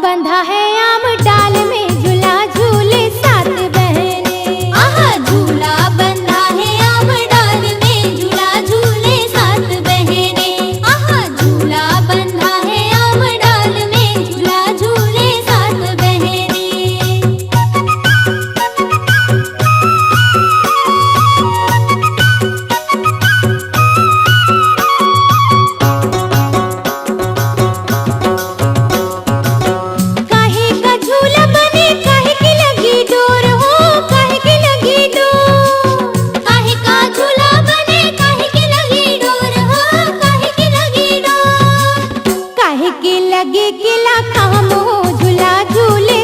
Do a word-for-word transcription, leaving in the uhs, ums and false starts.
बंधा है आम डाल में झूला झूले सात बहने। आहा, झूला बंधा है आम डाल में, झूला झूले सात बहने। आहा, झूला बंधा है आम डाल में, झूला झूले सात बहने। काहे का झूला बने, काहे के लगी डोर हो, काहे के लगी डोर। काहे का झूला बने, काहे के लगी डोर हो, काहे के लगी डोर। काहे के लगे किला खाम हो, झूला झूले